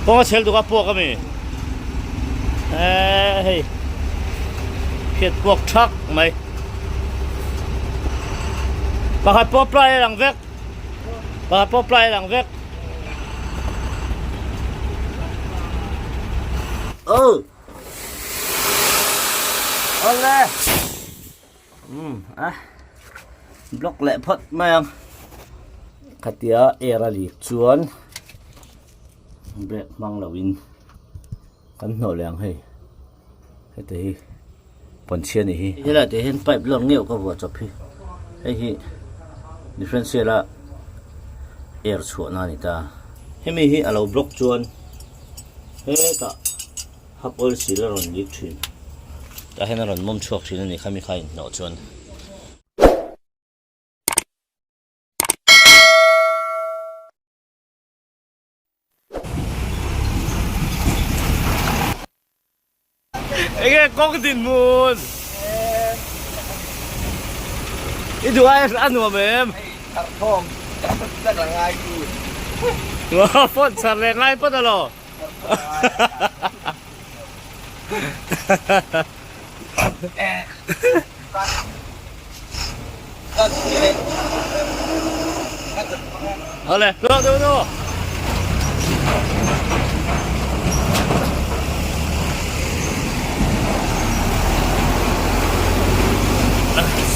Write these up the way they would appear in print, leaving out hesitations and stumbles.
Kawng a chhel tuk a puak ami eee hei phiat puak thak mai pakhat pawh ply a lang vek pakhat pawh ply a lang vek oh awle um a block leh phawt mai ang khatia air a lik chuan brake hmang lo in kan hnawh leh ang hei heti hi pawnchhia a nih hi helai te hian pipe lawr ngeuh ka vuah chawp hi hei hi differential a air chhuah na a ni ta hemi hi a lo block chuan hetah Hap oil sil a rawn lik thin. Tah hian a rawn mawm chhuak thin a ni khami kha inhnawh chuan. Enge kawng dinhmun? I duh ai a nuam em? Thawm tak a ngai tu. Phone char leh ngai phawt alaw. Awle, tluang deuh nu.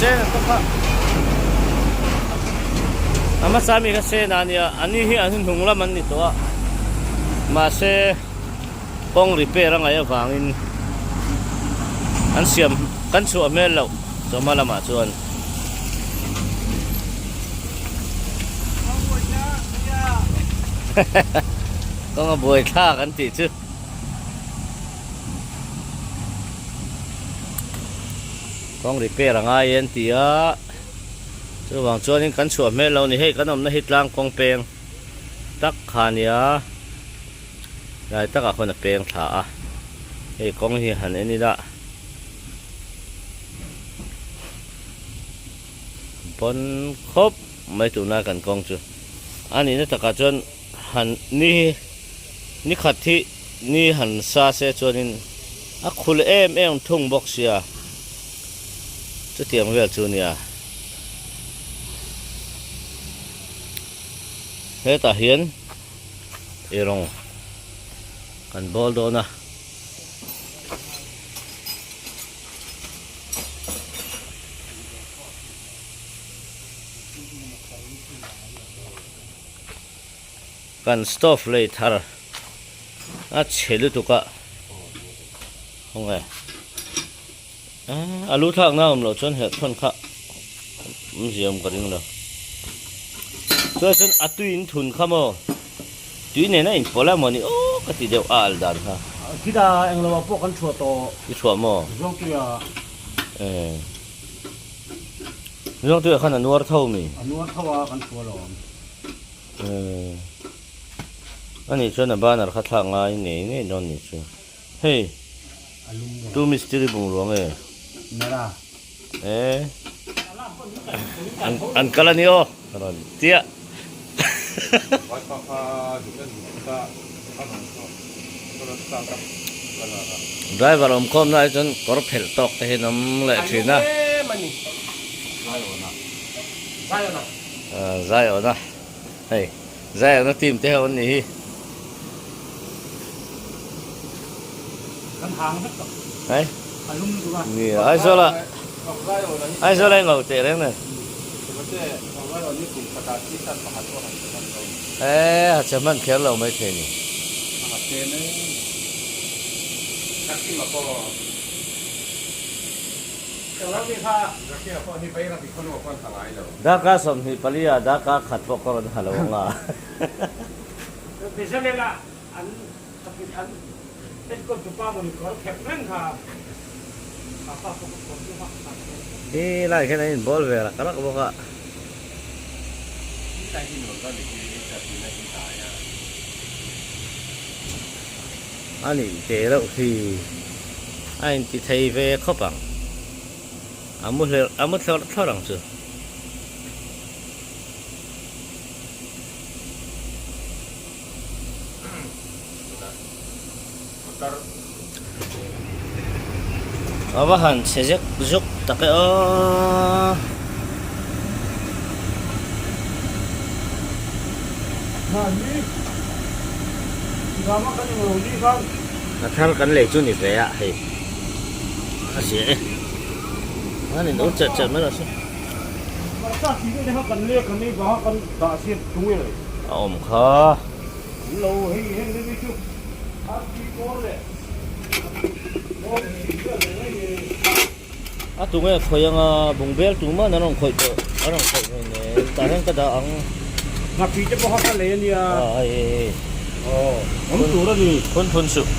Sen a tawk a. A hmasa mi kha sen a nia, ani hi an hnung lam an ni tawh a. Mahse kawng repair a ngaih avangin an siam kan chhuah hmel loh chawhma lamah chuan. Kawng a buai thlak an tih chu. Kawng repair a ngai an ti a, chuvang chuanin kan chhuah hmel lo ni hei kan awmna hi tlang kawng peng tak kha a nia lai takah khawn a peng thla a hei kawng hi han en ila pawn khawp mai tuna kan kawng chu a nihna takah chuan han ni ni khat hi ni han sa se chuanin a khul em em thung bawk sia chutiang vel chu nia. Hetah hian eirawng kan bawl dawn a. Kan stove lei thar a chhe lutuk a khawnge a lu thlak na awm loh chuan herh thawn kha awmzia awm ka ring lo chuan chuan a tui in thun kha maw tui nen a inpawlh a mawni aw ka ti deuh a al dan kha. Khita englo ah pawh kan chhuah tawh. I chhuah maw? Zawngtuia. Eh. Zawngtuia khan a nuar tho mi? A nuar tho a kan chhuah lo ang. Eh. Ani chuan a banner kha thlak ngai ngei ngei dawn ni chu. Hei tu mistiri bungrua nge? Nara. Eh. An an kal ani aw. Rawn chiah. Driver awm khawm na ah chuan kawr phelh tawk te hian awm leh thin a. Zaiawna. Hei Zaiawna team te ho an nih hi. Kan hang vek tawh. Hei. A lum lutuk a. Ni Aizawl ah Aizawl ah i ngo teh reng nen. Eh a che hman kher lo mai thei ni. Darkar 24 ah darkar khat pawh ka rawn ha lo ang a. He lai khian an inbawl ve rak rak bawk a. A nih te reuh hi a inti thei ve khawp ang. A mu hlerh a mu thlawrh thlawrh ang chu. A va han chhe zek zuk tak e aw. A thar kan lei chu ni ve a hei a zia e a ni no chet chet mai rawh se. A awm kha. A tunge khawih anga bungbel tumah an rawn khawih tawh a rawn khawih hmel nen tah hian ka dah ang. Nghapih te pawh kha ka lei a nia. Aw hei hei hei. Aw awm tur a ni. Phun phun suh.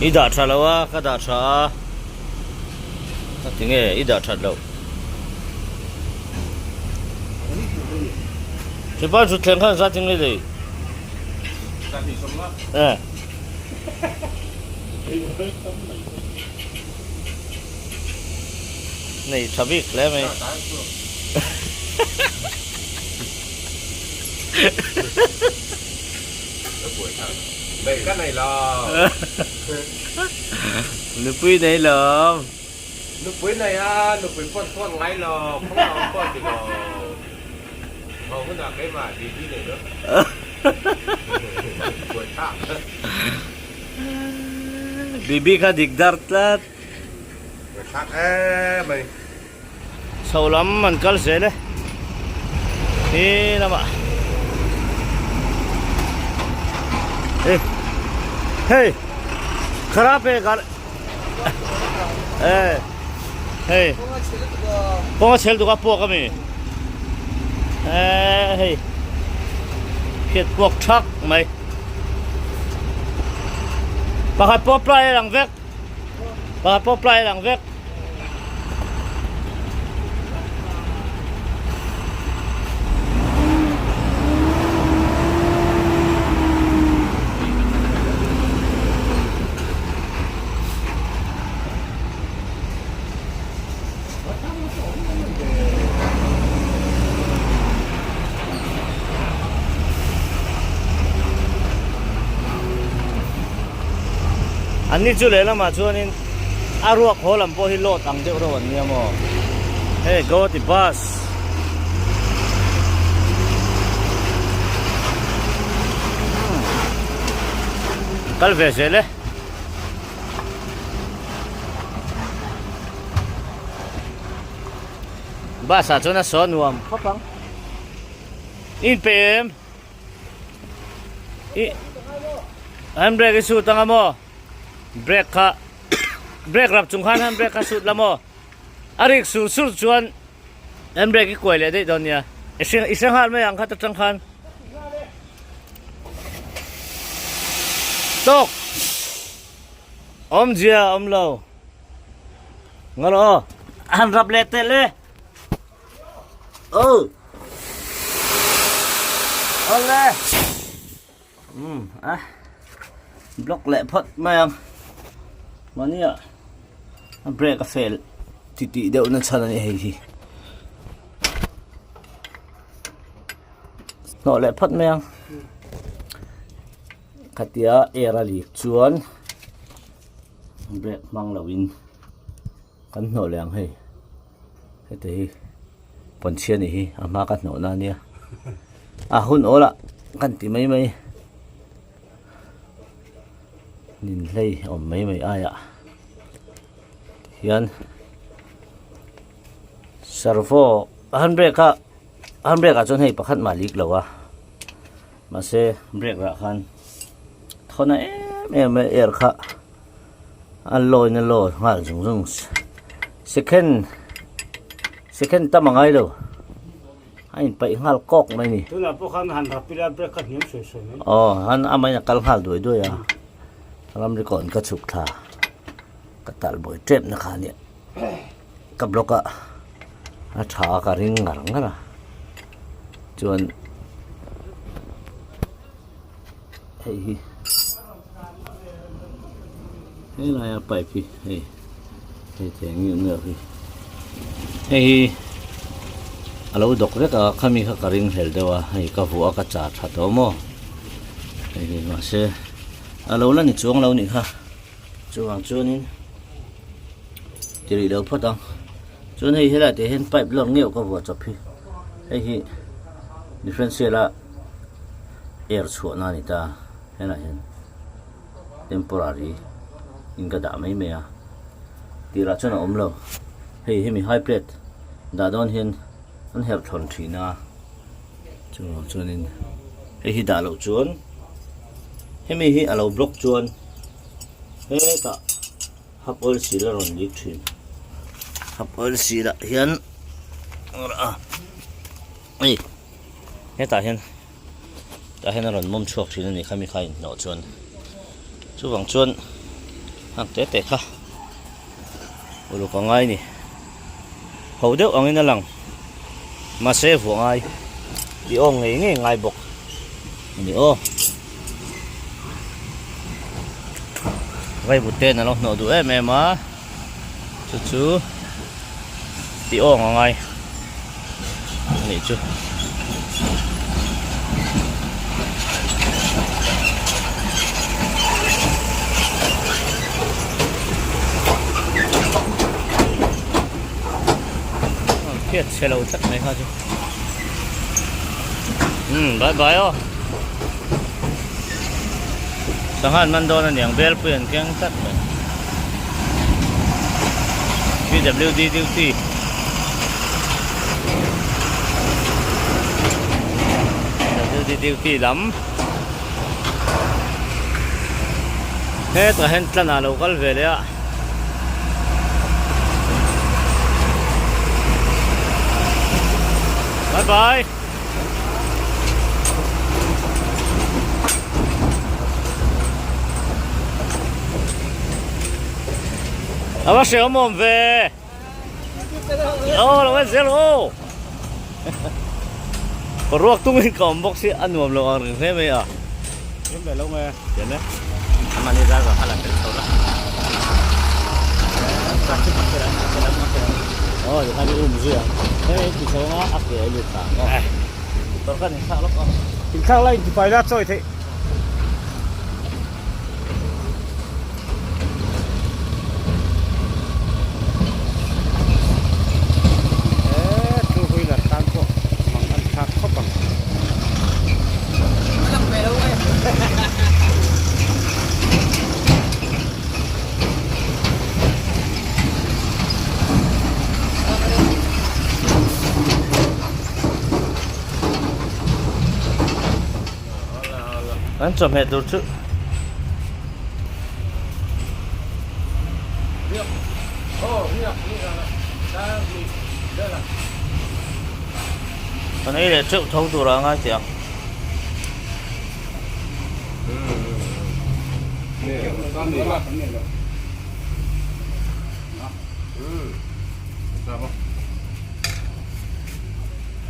I dah tha lo a ka dah tha a. Ka ti nge i dah that loh. Thipa chu thleng khan zat in nge lei. Eh. Nei tha bik hle mai. Nupui nei lo. Nupui nei a, nupui pawn pawn ngai lo, kawng lo pawn ti lo. Ho hunah keimah BB nei lo. Buai thlak. BB kha dik dar tlat. Buai thlak em mai. Chho lam an kal zel e. He lamah. E. Hei. Kharap e gar. E. Hei. Kawnga chhel tuk a puak ami. E hei. Khiat puak thak mai. Pakhat pawh plai a lang vek. Pakhat pawh plai a lang vek. An ni chu lehlamah chuanin a ruak haw lam pawh hi load ang deuh reuh an nia maw hei Guwahati bus kal ve zel e. Bus ah chuan a saw nuam khawp ang in pe em i handbrake i sut anga maw brake kha brake rap chung khan handbrake kha sut la maw a rik sur sur chuan handbrake i kuai leh daih dawn nia i hre i hre nghal mai ang kha ta tang khan tawk awmzia awm lo ngaw aw han rap leh teh le. Ừ. Ole. Um a. Block leh phawt mai ang. Mahnia a brake a fail ti tih deuh na chhan a ni hei hi. Hnawh leh phawt mai ang. Khatia air a lik chuan brake hmang loin kan hnawh leh ang hei. Heti hi pawnchhia nih hi a hma ka hnawh na ania a hun awl ah kan ti mai mai ninhlei awm mai mai aiah hian servo handbrake a handbrake ah chuan hei pakhat mah lik lo a mahse brake ah khan thawn a em em a air kha. A lawi na lawi nghal zung zung second second tam a ngai lo a in paih nghal kawk mai ni tunah pawh khan han rap ila brake kha hniam sawi sawi mai aw han amahin a kal nghal duai duai a ramri kawn ka chhuk thla ka tal buai tep na kha nia ka block a a tha ka ring ngar ngar a chuan hei hi he laia pipe hi hei hei thei ang nge hi hei hi a lo dawk vek a khami kha ka ring hlel deuh a hei ka vuah a ka char tha tawh maw hei hi mahse. A lo la ni chuang lo nih kha. Chuvang chuanin ti rih lo phawt ang. Chuan hei helai te hian pipe lawr ngeuh ka vuah chawp hi. Hei hi differential a air chhuahna a ni ta helaiah hian temporary in ka dah mai mai a. Tirah chuan a awm lo. Hei hemi high plate dah dawn hian an herh thlawn thin a. Chuvang chuanin hei hi dah loh chuan hemi hi a lo block chuan hetah hap oil seal a rawn leak thin hap oil seal ah hian a hei hetah hian tah hian a rawn mawm chhuak thin a ni khami kha a inhnawh chuan chuvang chuan hang te te kha uluk a ngai a ni ho deuh angin a lang mahse vuah ngai tih aw ngei ngei ngai bawk a ni aw vaivut ten a lo hnawh duh em em a chu chu tih awng a ngai a nih chu. Phiat chhe lo tlat mai kha chu umm bye bye aw sangha an man dawn a niang velpui an keng tlat mai pwd duty pwd duty lam hetah hian tlan ah lo kal ve leh a bye bye A va hre awm awm ve. Aw lo en zel aw. Ka ruak tung in ka awm bawk si a nuam lo ang reng hle mai a. Em ve lo nge. Em e. Amah ni driver kha la fel chho la. Aw ti khan i um zui ang. Hei ti chho anga a ke a lut ta ang aw. Tawrh khan inthlak lawk aw. Inthlak lai intifai la chawi theih. Two wheeler tan pawh mang an thlak khawp ang. An chawhmeh tur chu Kan ei leh teuh tho tur ah a ngai teh ang.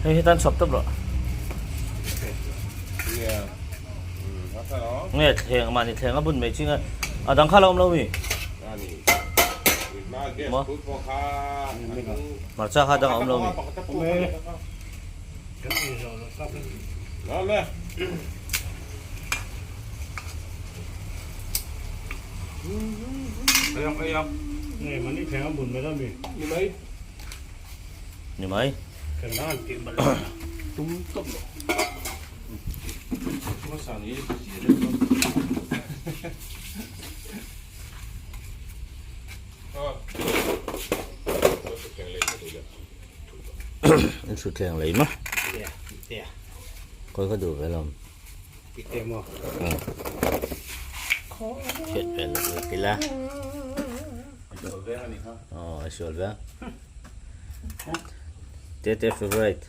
Hei hi tan chhawp tawp rawh. Nge thleng mahni thleng a bun mai chinga a dang kha la awm lo mi? Maw? Hmarcha kha dang a awm lo mi? Ni mai. In thutthleng lei maw? Kawi ka duh ve lo. Hriat ve loh leh ila. Aw a sual veng. Tete favorite.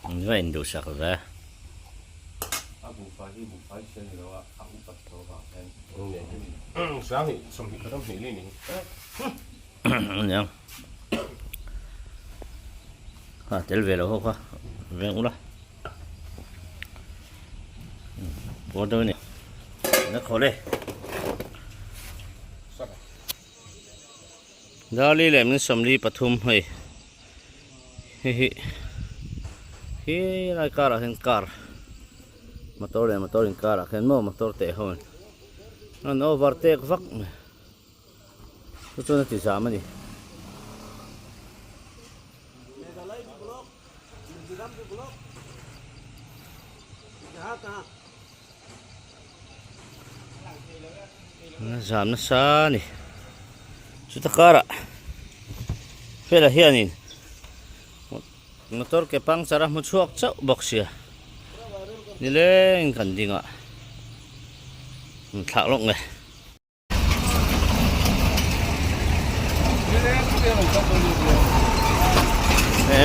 An va induhsak ve. Aniang. Ha tel ve lo ho kha veng ula. Pawr deuh a ni. Ena khawle. Darli leh min 43 hei. Hei hi hi lai car ah hian car motor leh motor in car ah khian maw motor teh ho in an overtake vak mai chu chuan a ti zam a ni. Zam nasa a ni chuta karah velah hianin motor ke puncture a hmu chhuak chauh bawk sia nilengin kan ding a thlak lawk nge.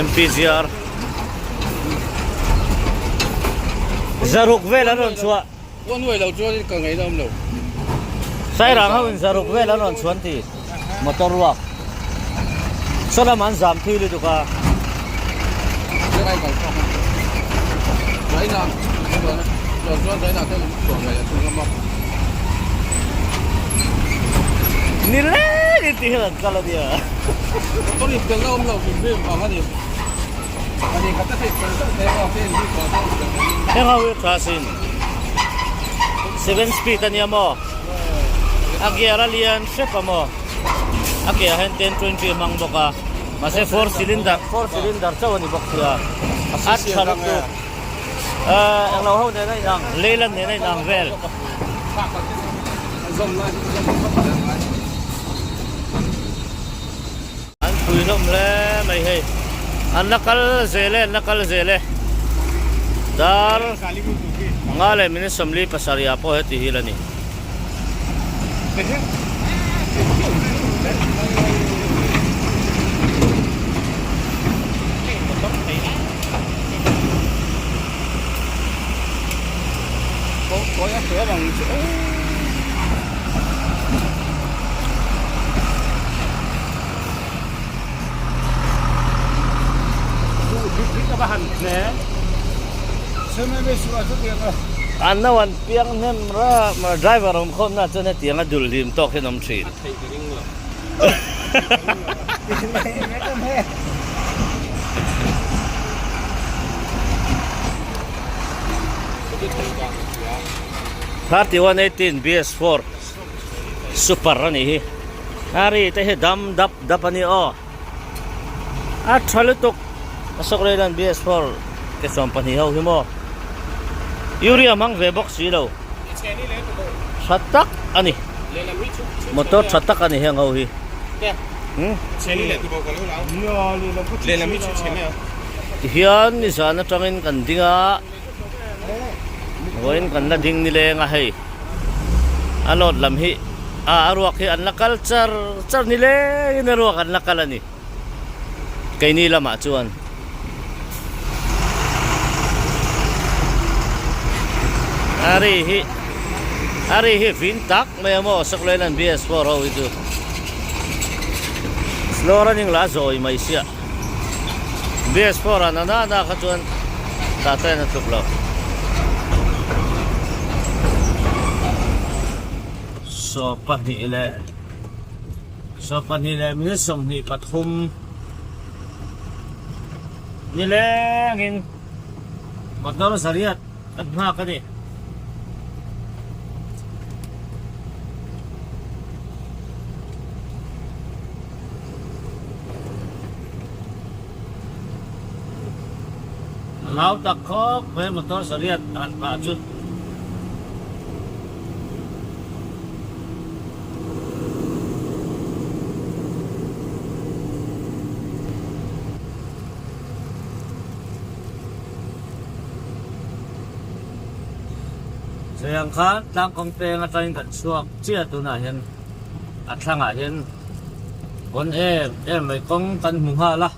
MPGR zaruk vel an rawn chhuah Sairang ho in zaruk vel an rawn chhuan ti motor ruak saw lamah an zam thui lutuk a. Ni leng in tih hian an kal a nia. Heng ho hi tha sin. 7 speed a nia maw? A gear a lian hrep a maw? A ke ah hian 1020 a hmang bawk a. Mahse four cylinder four cylinder chauh a ni bawk sia. A tha lutuk. Ahh englo ho nen a inang Leyland nen a inang vel. An pui hlawm hle mai hei. An la kal zel e an la kal zel e. Dar nga leh minute 47 ah pawh heti hi la ni. An no an piang hnem ram a driver awm khawm na chuan hetiang a dul hlim tawk hian awm thin. 3118 BS4 super a nih hi a ri te hi dam dap dap a ni aw a tha lutuk a sawk leh hian BS4 ke 12 ho hi maw urea hmang ve bawk si lo tha tak a ni motor tha tak a ni heng ho hi tihian nizan atangin kan ding a. Vawiin kan la ding nileng a hei a load lam hi a a ruak hi an la kal char char nilengin a ruak an la kal a ni keini lamah chuan. A ri hi a ri hi vin tak mai a maw Saklailan BS4 ho hi chu slow running la zawi mai sia. BS4 ah nana na kha chuan tah chuan a tluk lo. Saw pahnih leh saw pahnih leh minute 23 nilengin motor zariat kan nghak a ni. Hlau tak khawp mai motor sariat han phah chu. Cheng khan tlang kawng peng atangin kan chhuak chiah tunah hian a thlangah hian pawn em em mai kawng kan hmu nghal a.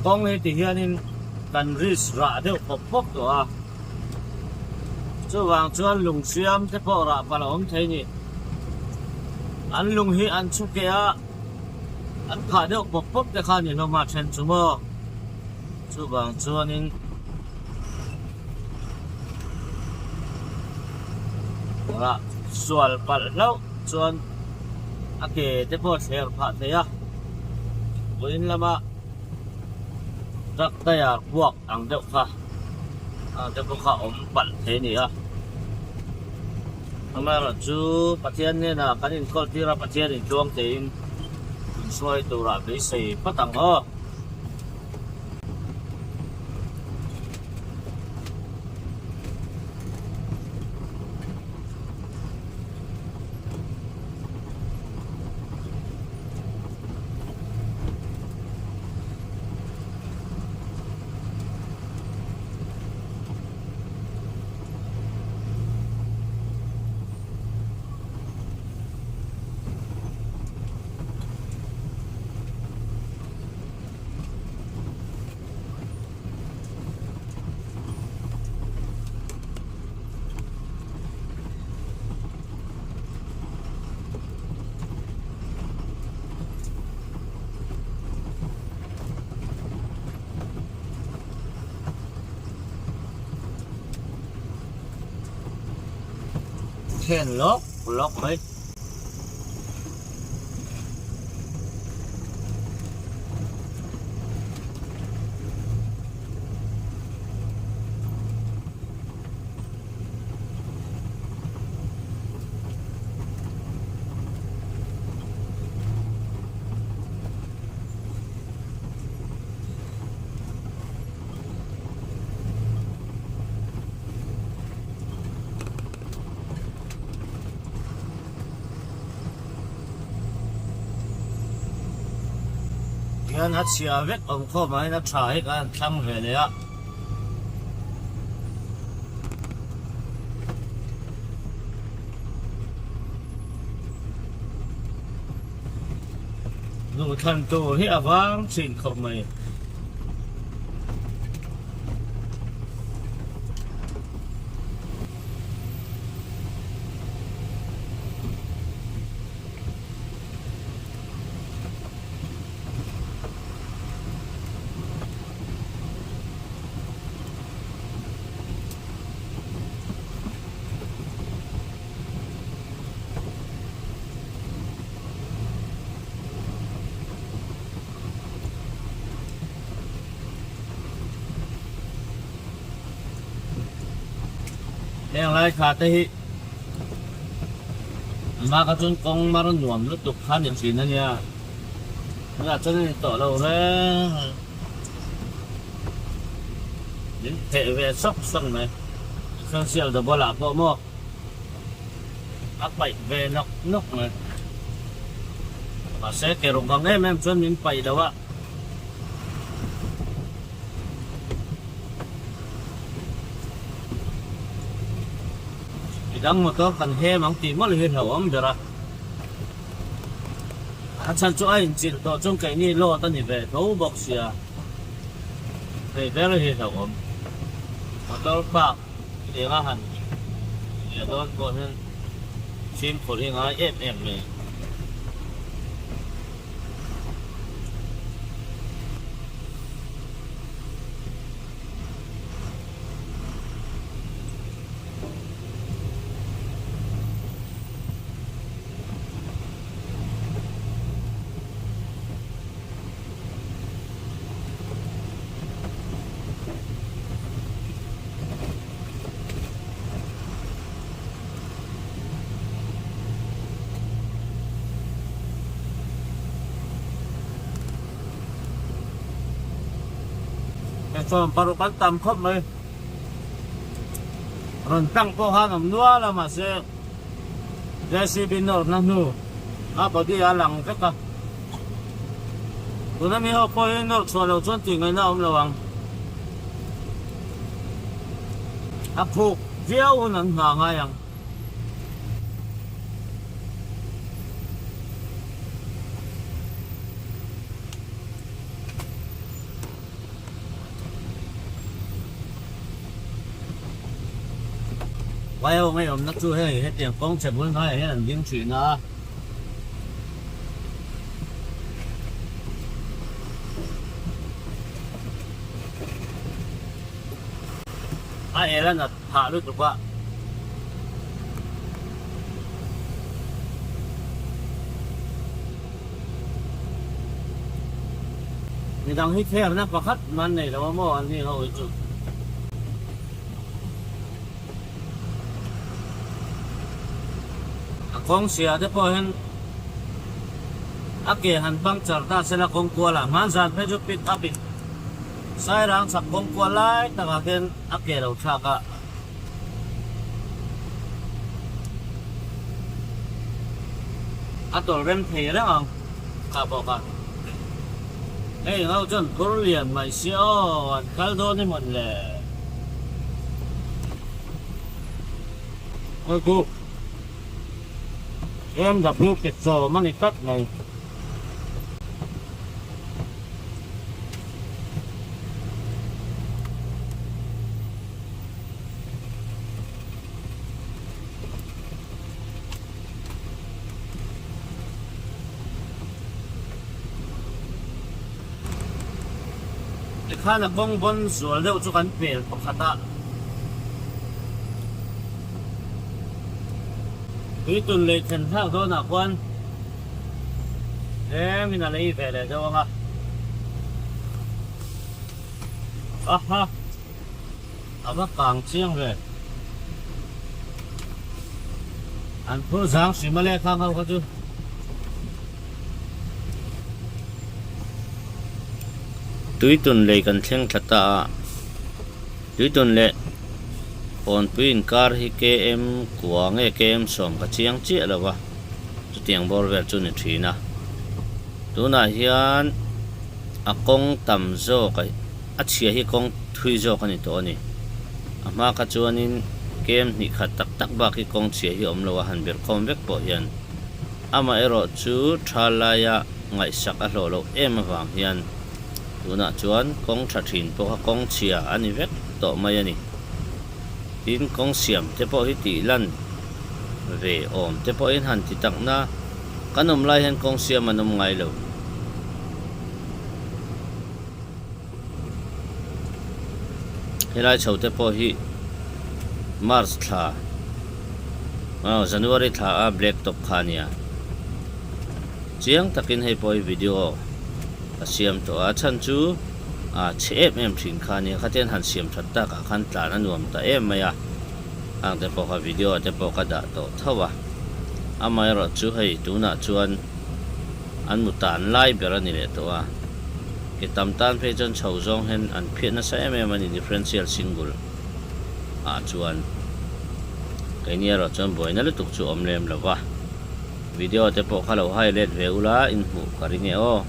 Kawng hi ti hianin. Kan risk rah deuh pawp pawp tawh a, chuvang chuan lung hriam te pawh rah palh a awm thei ni. An lung hi an chhu keh a, an khah deuh pawp pawp te kha a ni hlawm a then chu maw. Chuvang chuanin rah sual palh hlauh chuan a ke te pawh thler phah thei a, vawiin lama. Truck tyre puak ang deuh kha a te pawh kha awm palh thei a ni a. Amaherawh chu Pathian hnenah kan inkawl tir a, Pathian intluang theiin inhruai turah beisei phawt ang aw. Then lawk lawk mai. Hian a chhia vek awm khawm ah hian a tha hi kan han thlang ve leh a. Duhthlan tur hi a vang thin khawp mai. Heng lai thla te hi mah kha chuan kawng mar nuam lutuk kha ni thin a nia tunah chuan a ni tawh lo reng a min pheh ve sawk sawk mai social double ah pawh maw a paih ve nawk nawk mai mahse ke ruk ang em em chuan min paih lo a. Midang motor kan hem ang tih mawlh hi hlauhawm ber a. A chhan chu a inchilh tawh chuan keini load a ni ve tho bawk sia. Hei ber hi hlauhawm. Motor park eng a han leh dawn pawh hian fimkhur hi ngai em em mai. 16 an tam khawp mai rawn tlang pawh khan awm nual a mahse JCB nawrna hnu a body a lang vek a tuna mi ho pawh hi nawr chhuah loh chuan tih ngaihna a awm lo ang a khuk viau hun an nghah ngai ang. Vai ho ngeiawmna chu hei hetiang kawng chhe bul hnaiah hian an ding thin a. A el a nat phah lutuk a. Midang hi kherna pakhat man nei lo a maw an ni ho hi chu. A kawng siah te pawh hian a ke han puncture ta sela kawng kualah hmanzan phei chu pick up in Sairang chhak kawng kual lai takah khian a ke lo thlak a. A tawlh rem thei reng ang kha pawh kha. Hei ho chuan phur lian mai si aw an kal dawn i mawn le. Hei chu BMW ke chawm a ni tlat mai. Tikhan a kawng bawn zual deuh chu kan pel pakhat a, tuitun lei thlen thlak dawnah khuan tlem in a lei ve leh deuh ang a. Aha! A va kang chiang ve. An phur zang hrim a lehkha ho kha chu. Tuitun lei kan thleng thla ta a, Tuitun leh Kawnpui inkar hi KM kua nge KM sawm ka chiang chiah lo va, chutiang bawr vel chu ni thin a. Tunah hian a kawng tam zawk a. A chhia hi kawng thui zawk a ni tawh a ni. A hma kha chuanin kem hnih khat tak tak bak hi kawng chhia hi awm lo a han birh khawm vek pawh hian amaherawh chu tha laia ngaihsak a hlawh loh em avang hian tunah chuan kawng tha thin pawh kha kawng chhia a ni vek tawh mai a ni. Tin, kawng siam te pawh hi tih lan ve awm te pawhin han ti takna kan awm lai hian kawng siam an awm ngai lo. Helai chho te pawh hi March thla aw January thla a black top kha a nia chiang takin hei pawh hi video a siam tawh a a chhan chu a chhe em em thin kha a nia khatiang han siam that tak ah khan tlan a nuam ta em mai a hang te pawh kha video te pawh ka dah tawh tho a amaherawhchu hei tunah chuan. An mu tan lai ber a ni leh tawh a, ke tam tan phei chuan chho zawng hian an phiat nasa em em a ni differential single ah chuan keini erawh chuan buaina lutuk chu awm lem lo va, video te pawh kha lo hai let ve ula inhmuh ka ring e aw.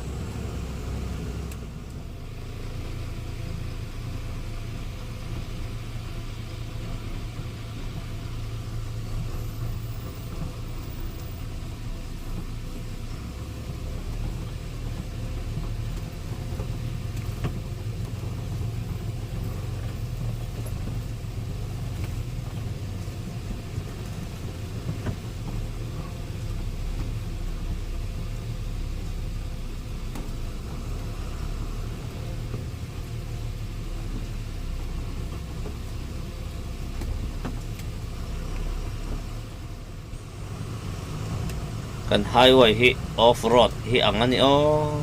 Kan highway hi off road hi ang a ni aw.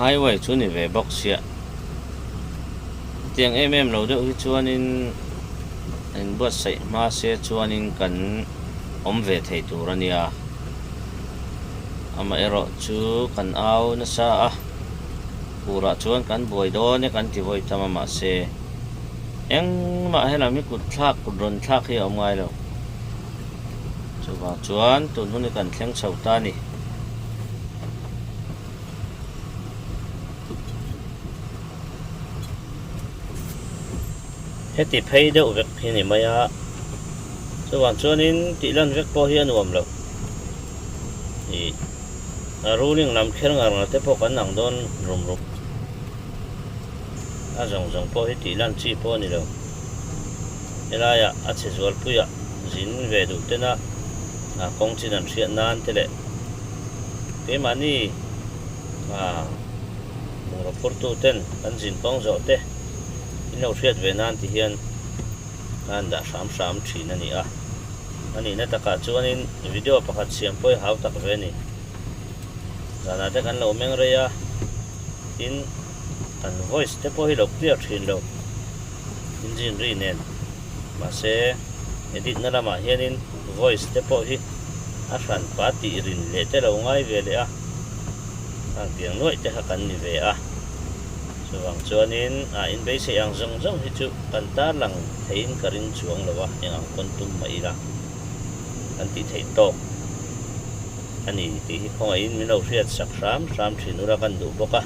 Highway chu ni ve bawk sia. Hetiang em em lo deuh hi chuanin an inbuatsaih hma se chuanin kan awm ve thei tur a nia. Amaherawh chu kan au nasa a, furah chuan kan buai dawn e kan ti vawi tam a mahse engmah helam hi kut thlak kut rawn thlak hi a awm ngai lo. Chuvang chuan tun hun hi kan thleng chho ta a ni. Heti phei deuh vek hi ni mai a, chuvang chuanin tih lan vek pawh hi a nuam lo. Ih a ruling lam kher ngar ngar te pawh kan ang dawn rum rum. A zawng zawng pawh hi tih lan chi pawh a ni lo. Helaiah a chhe zualpuiah zin ve duh tena kawng chin an hriat nan te leh keimahni bungraw phurtu ten kan zin kawng zawh te in lo hriat ve nan ti hian a han dah hram hram thin a ni a. A nihna takah chuanin video pakhat siam pawh hi hau tak ve a ni. Zanah te kan lo meng rei a, tin kan voice te pawh hi lo clear thin lo engine ri nen mahse edit na lamah hianin voice te pawh hi a hran pa tih rin leh te lo ngai ve leh a khang tiang nuaih te kha kan ni ve a chuvang chuanin a inbeisei ang zawng zawng hi chu kan tarlang theiin ka ring chuang lo a eng ang pawn tum mah ila kan tih theih tawk. A ni tih hi khawngaihin min lo hriat sak hram hram thin ula kan duh bawk a.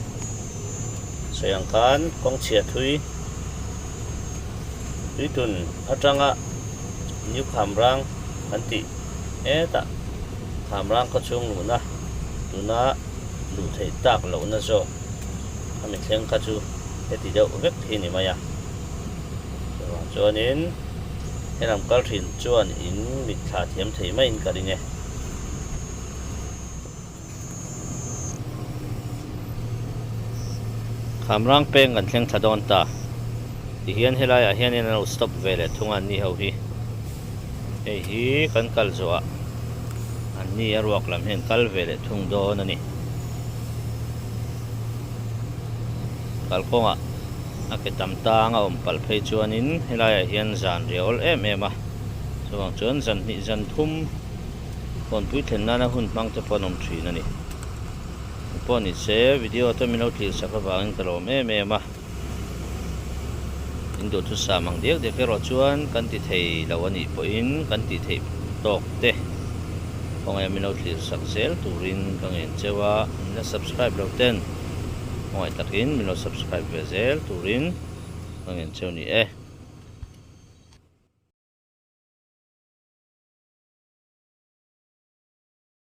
Sawi ang khan kawng chhia thui tuitun atanga New Khamrang kan tih hetah Khamrang khawchhung luhna tuna luh theih tak lohna zawk a mi thleng kha chu heti deuh vek hi ni mai a. Chuvang chuanin helam kal thin chuan in mitthla thiam thei maiin ka ring e. Khamrang peng kan thleng thla dawn ta tihian helaiah hianin an lo stop ve leh thung a an ni ho hi hei hi kan kal zawhah an ni a ruak lam hian kal ve leh thung dawn a ni kalkawngah a ke tam tang a awm palh phei chuanin helaiah hian zan riawl em em a chuvang chuan zan hnih zan thum. Kawnpui thlen nana hun hmang te pawh an awm thin a ni. Pawh ni se video te min lo tlir sak avangin ka lawm em em a. In duhthusam ang diak diak erawh chuan kan ti thei lo a nih pawhin kan tih theih tawk te khawngaih min lo tlir sak zel turin ka ngen cheu a, min la subscribe lo ten khawngaih takin min lo subscribe ve zel turin ka ngen cheu ni e.